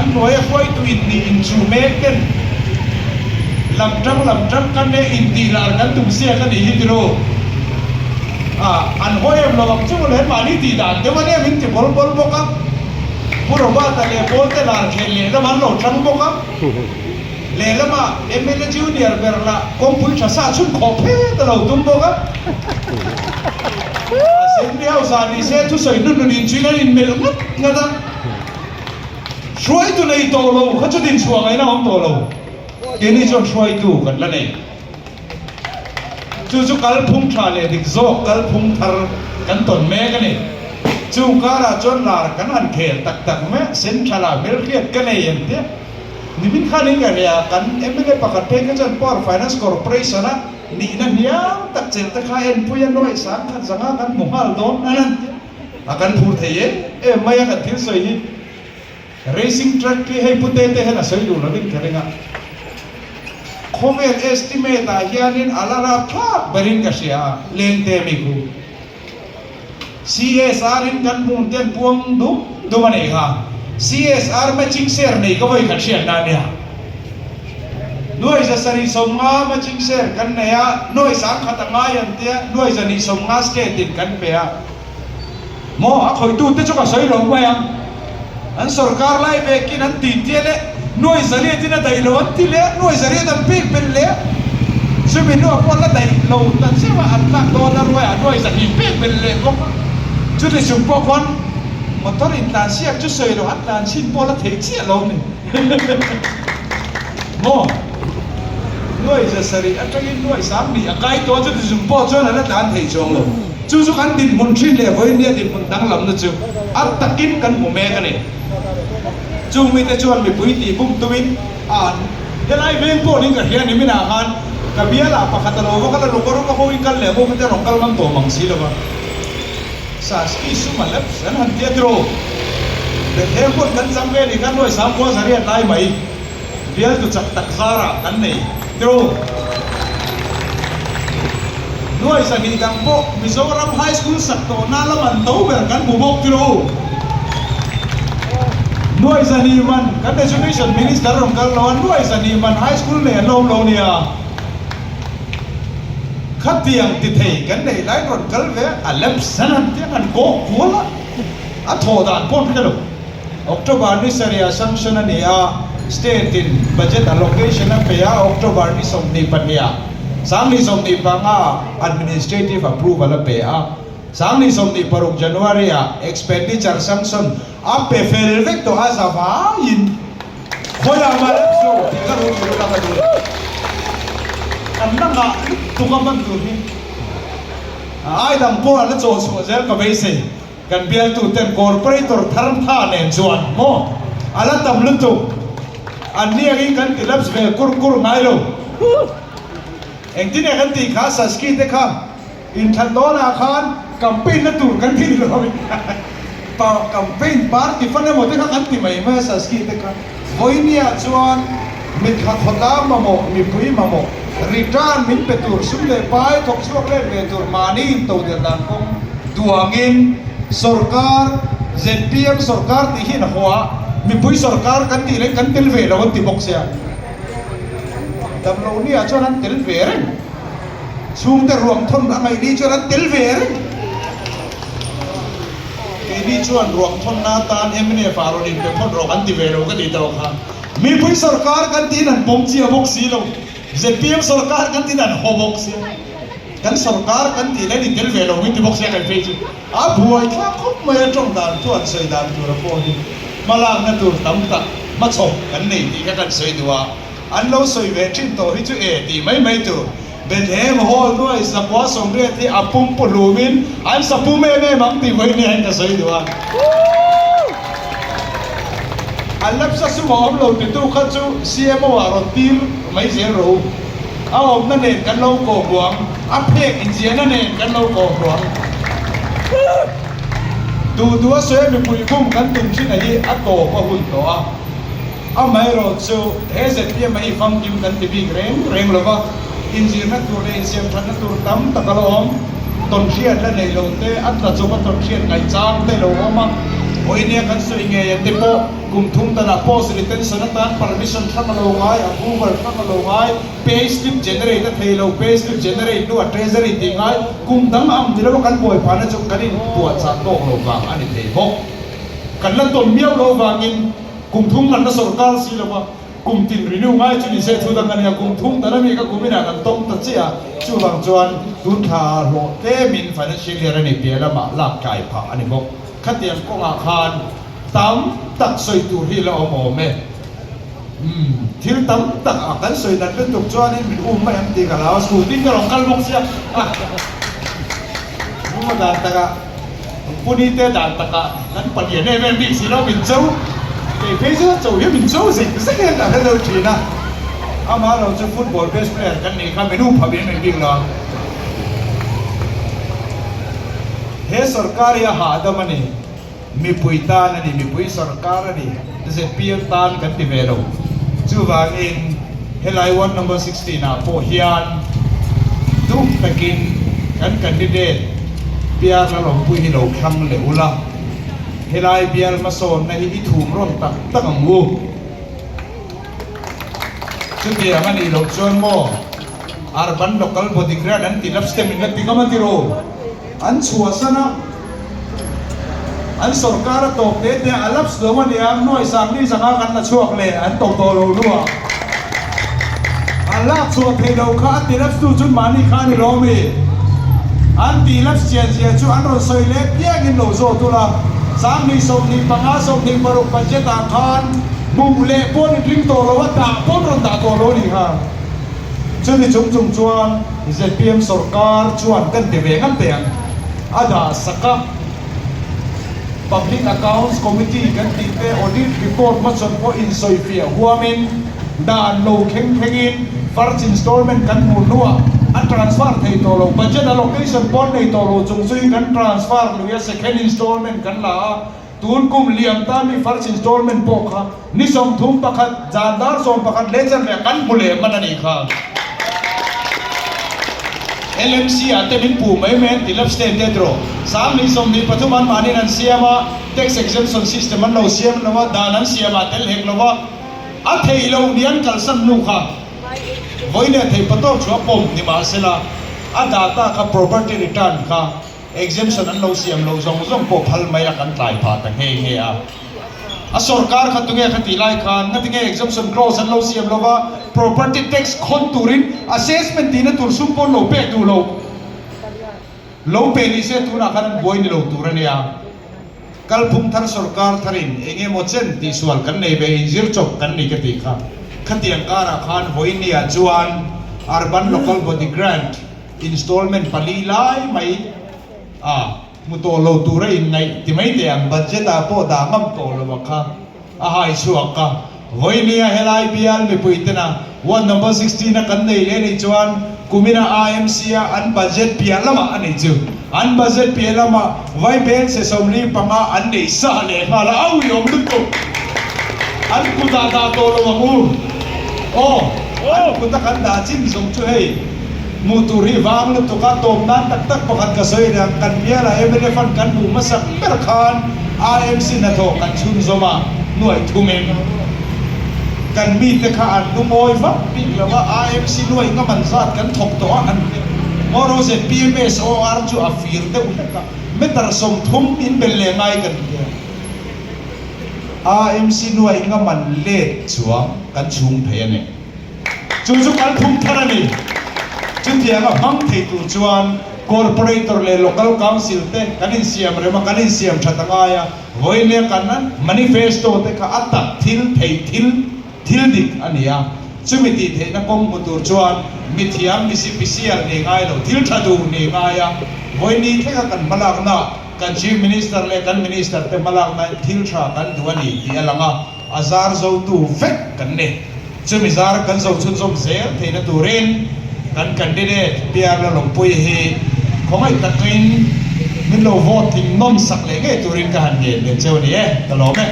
An hnuaia hruaitu innih inchuh mek ten lam tang lam tang kan e intih lar kan tum siak a nih hi tiro. A, an hawi em lo ang chu mawle mahni tih dan deuh a nia min ti bawl bawl bawk a. Pu Robert-a leh Pawlte lar khel lehlam an lo tang bawk a. Lehlamah mla Junior ber lah kawngpui tha sa chhun khawh phet a lo tum bawk a. Assembly House-ah ni se thusawi hnun hnun inchuin an inmelh ngat ngat a. Hruaitu nei tawh lo kha chu dinchhuah ngaihna a awm tawh lo. Keini chuan hruaitu kan la nei. Chu chu kalphung tha leh dik zawk kalphung thar kan tawn mek a ni. Chung karah chuan lar kan han khel tak tak mai a, Central-ah hmelhriat ka nei em tia. Nimin khan in ka hria, kan mla pakhat phei kha chuan Power Finance Corporation-a nihna hniam tak chelh te kha enpui a nuaih sang khat zanga kan hmu nghal dawn a lan tia. A kan phur thei em em mai a kan thil sawi hi. Racing track hi hei pute te hian a sawi duh lovin ka ring a. Khawvel estimate ah hianin a la rap thlak berin ka hria a, lengte mi khu. CSR in kan hmun ten puang dum dum a nei kha. CSR matching share nei ka vawi khat hriatna a nia. Nuai 750 matching share kan nei a, nuai 10,000 a ngai an tia, nuai 250 state in kan pe a. Maw a khawitute chu ka sawi lo mai ang. An sorkar lai vekin an ti tia leh nuai zariatin a daih lo an ti leh a, nuai zariat an pek belh leh a. Chumi hnuah pawh la daih lo ta cheu a, an tlak dawn a ruaiah nuai zahnih pek belh leh bawk a. Chuti chung pawh khawn motor intlansiak chu sawi lo, an tlanchhin pawh la thei chiah lo ni. Maw? Nuai 700 atangin nuai 2000 a kai tawh a, chuti chung pawh chuan a la tlan thei chuang lo. Chu chu kan dinhmun thin leh vawinia dinhmun danglamna chu a takin kan hmu mek a ni. Chung mite chuan mipui tih bum tumin a an helai veng pawh niin ka hria ni minah khan ka bialah pakhat a lo va kal a, lung a rawng a ho in kal leh ho kha te rawn kal ngam tawh mang si lova. Saski sum a lep an han tia tiraw? Bethlehem pawn kan chang ve ni khan nuai 9,000 zariat lai mai bialtu chak tak zarah kan nei tiraw? Nuai 200 dang pawh Mizoram High School sak tawhna lam an to ber kan hmu bawk tiraw? Nuai 200 man kan Education Minister rawn kal lo a, nuai 200 man High School nei an la awm lo nia. Khatiang ti thei kan neih lai rawn kal ve a lem san han tiang han kawh kual a, a thawh dan pawh an hre lo. October ni sarih sanction a ni a, state in budget allocation a pe a, October ni 22 ah 2025 administrative approval a pe a, 2026 January ah expenditure sanction a pe fel vek tawh a zavaiin. Khawiah mah lep zo tih ka ruh tur tak a ni. Kan la ngah lutuk a hman tur hi ai dang pawh an la chawh chhuah zel ka beisei. Kan bialtu ten corporator thar tha nen chuan maw a la tam lutuk. An ni angin kan ti laps ve kur kur ngai lo. Engtin nge kan tih kha Saski te kha Inthlan dawnah khan campaign na tur kan ti lo a, campaign party fan emaw te kha kan ti mai mai a Saski te kha. Vawinia chuan mitha khawtlang mamawh, mipui mamawh, return min pe tur, sum leh pai thawk chhuak let ve tur mahni intodelh dan kawng duangin sorkar, zpm sorkar tih hi an haw a, mipui sorkar kan tih leh kan tel ve lo an ti bawk sia. Damlohniah chuan an tel ve reng. Chhungte ruang thawn a ngaih ni chuan an tel ve reng. Keini chuan ruang thawnna atan mnf ah rawn inpe phawt rawh kan ti ve lo ka ti tawh kha. Mipui sorkar kan tiin an pawm chiah bawk si lo. Zpm sorkar kan tiin an haw bawk sia. Kan sorkar kan tih leh an intel ve lo min ti bawk sia kan phei chu a buai thlak khawp mai a tawng dan thu an sawi dan tur a pawh hi hmalakna tur tam tak hmachhawp kan nei tih kha kan sawi duh a. An lo sawi ve thin tawh hi chu e tih mai mai tur. Bethlehem Hall nuai 980 hi a pum pu hlumin an sa pum em em ang tih vawi nia hian ka sawi duh a. An lapsa sum a awm lo titu kha chu CMO ah rawn tir mai zel rawh u. A awmna nen kan lo kawh buang, a phek inziahna nen kan lo kawh buang. Duh duh a sawi a mipui bum kan tum thin a hi a tawp a hun tawh a. Amaherawh chu he zpm a hi famkim kan ti bik reng reng lo va, inzirna tur leh insiamthatna tur tam tak a la awm. Tawnhriat la neih lo te, a tla chawp a tawnhriat ngaihchang te lo awm a. Vawinia kan sawi ngei a te pawh kum thum danah post retention atan permission hrang a lo ngai, approval hrang a lo ngai, pay slip generate a thei lo, pay slip generate hnuah treasury tih ngai, kum dang ang ni lo a kan buai phahna chu kan inpuahchah tawk lo vang a ni thei bawk. Kan la tawn miau lo vangin kum thum kan la sawrkar si lo va, kum tin renew ngai chu ni se thu dang a nia, kum thum dan ami ka kum inah kan tawng ta chiah a, chuvang chuan tun thla ah hlawh tlemin financial year a ni piah lamah lak tlai phah a ni bawk. Khatiang kawngah khan tam tak sawi tur hi la awm awm e. Umm, thil tam tak a kan sawi nat lutuk chuanin min um mai ang tih ka hlau a, scooty ka rawn kal bawk sia. Muma dan takah, Puni te dan takah kan palian em em bik si lo min cho, kei phei chu cho hian min cho zek zek hian ka hre deuh thin a. Amaherawh chu football best player kan nih kha min um pha em em bik lo ang. He sorkar hi a hahdam a ni. Mipui tan a ni, mipui sorkar a ni. Zpm tan kan ti ve lo. Chuvangin helai ward number 16 ah pawh hian duh takin kan candidate Piar Lalawmpui hi lo thlang leh ula, helai bial hmasawnna hi i thum rawn tak tak ang u. Chutiang a nih loh chuan maw Urban Local Body Grant an ti lapse te min la ti ngam a ti ro. An chhuahsan a, an sorkar a tawp te te a lapse lo a nia, nuai sangni zanga kan la chhuak leh an tawp tawh lo hnuah an lak chhuah theih loh kha a ti lapse tu chu mahni kha a ni lo mi? An ti lapse chian zia chu an rawn sawi leh piangin lo zawt ula, 2025, 26 budget ah khan hmuh leh pawn in ring tawh lo a, dah pawn rawn dah tawh lo a nih kha. Chumi chung chung chuan zpm sorkar chuan kan ti ve ngam teh ang. A dah sak a, Public Accounts Committee kan tih te audit report hmachhawn pawh insawifiah huamin dan lo thleng thlengin first installment kan hmuh hnuah a transfer thei tawh lo, budget allocation pawh an nei tawh lo chung chuin kan transfer lui a second installment kan la a. Tun kum liam ta mi first installment pawh kha ni 31 zan dar 11 leh chanve ah kan hmu leh hman a nih kha. LMC ah te min puh mai mai an ti love state te tiraw. 2023 an mahniin an siam a, tax exemption system an lo siam lo a, dan an siam ah tel hek lo a, a theih loh ni an kalsan hnu kha vawiin leh theih patawk chu a pawm ni mahsela a data kha property return kha Exemption an lo siam loh zawng zawng pawh phal mai a kan tlai phah ta nghe nghe a. A sorkar kha tunge kha tih lai khan ngatinge exemption clause an lo siam lova property tax khawn turin assessment tihna tur sum pawn lo pek duh lo lo pe ni se tunah khan an buai ni lo tur a nia. Kalphung thar sorkar tharin eng emaw chen tihsual kan nei ve inzir chawp kan ni ka tih kha. Khatiang karah khan vawinia chuan Urban Local Body Grant Installment pali lai mai a hmu tawh lo tura inngaih ti mai teh ang, budget ah pawh dah ngam tawh lo a kha a hai chhuak a. Vawinia helai bial mipui tena ward number 16 a kan nei leh anih chuan kumina IMC a an budget piah lamah a nih chu. An budget piah lamah Vaibel se 45 an neih sa leh nghal a, auiawm lutuk! An kutah dah tawh lo ang u. Aw, an kuta kan dah chin zawng chu hei. Hmuh tur hi vang lutuk a, tawp nan tak tak pakhat ka sawi reng, kan bialah mla fund kan hmuh hmasak ber khan IMC hnathawh kan chhunzawm a, nuaih thumin kan mite kha an lungawi vak bik lo a, IMC nuaih nga man zat kan thawk tawh a, an Mawrose PMSOR chu a fir deuh hlek a, meter 30 in bel leh ngai kan ti a, IMC nuaih nga man let chuang kan chhung thei a ni. Chu chu kalphung thar a ni. Chutiang a hmang thei tur chuan Corporator leh Local Council te kan insiam rem a, kan insiam that a ngai a. Vawiin kan manifesto te kha a tak thil theih thil thil dik a ni a. Chumi tih theihna kawng hmu tur chuan mithiam, misipisial ni ngai lo, thil tha duh ni ngai a. Vawiin thlenga kan hmalakna, kan Chief Minister leh kan Minister te hmalakna thil tha kan duh a ni tih a lang a. A zar zotu vek kan ni. Chumi zar kan zo chhunzawm zel theihna turin kan candidate PR Lalawmpuii hi khawngaih takin min lo vote tling nawm sak leh ngei turin ka han ngen leh cheu a ni e. Ka lawm e.